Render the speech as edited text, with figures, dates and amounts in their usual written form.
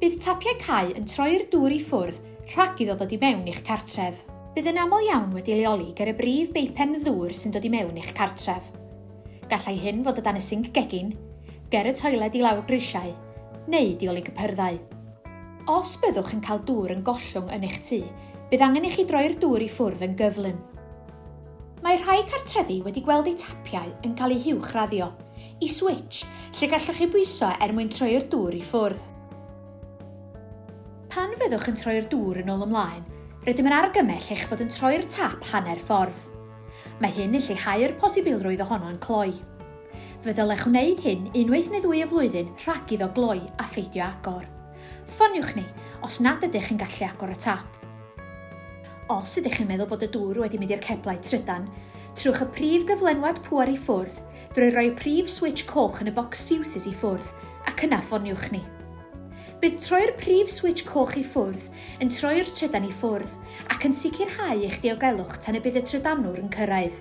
Bydd tapiau cau yn troi'r dŵr i ffwrdd rhag iddo ddod i mewn i'ch cartref. Bydd yn aml iawn wedi leoli ger y brif beipen ddŵr sy'n dod i mewn i'ch cartref. Gallai hyn fod o dan y sinc gegin, ger y toiled i lawr grisiau, neu du ôl i gypyrddau. Os byddwch yn cael dŵr yn gollwng yn eich tŷ, bydd angen i chi droi'r dŵr i ffwrdd yn gyflym. Mae rhai cartrefi wedi gweld eu tapiau yn cael eu huwchraddio i switsh lle gallwch chi bwyso er mwyn troi'r dŵr i ffwrdd. Pan fyddwch yn troi'r dŵr yn ôl ymlaen, rydym yn argymell eich bod yn troi'r tap hanner ffordd. Mae hyn yn lleihau'r posibilrwydd ohono'n cloi. Fe ddylech wneud hyn unwaith neu ddwy y flwyddyn rhag iddo gloi a pheidio agor. Ffoniwch ni os nad ydych yn gallu agor y tap. Os ydych chi'n meddwl bod y dŵr wedi mynd i'r ceblau trydan, trowch y prif gyflenwad pŵer i ffwrdd drwy roi y prif switsh coch yn y bocs ffiwsys i ffwrdd ac yna ffoniwch ni. Bydd troi'r prif switsh coch i ffwrdd yn troi'r trydan i ffwrdd ac yn sicrhau eich diogelwch tan y bydd y trydanwr yn cyrraedd.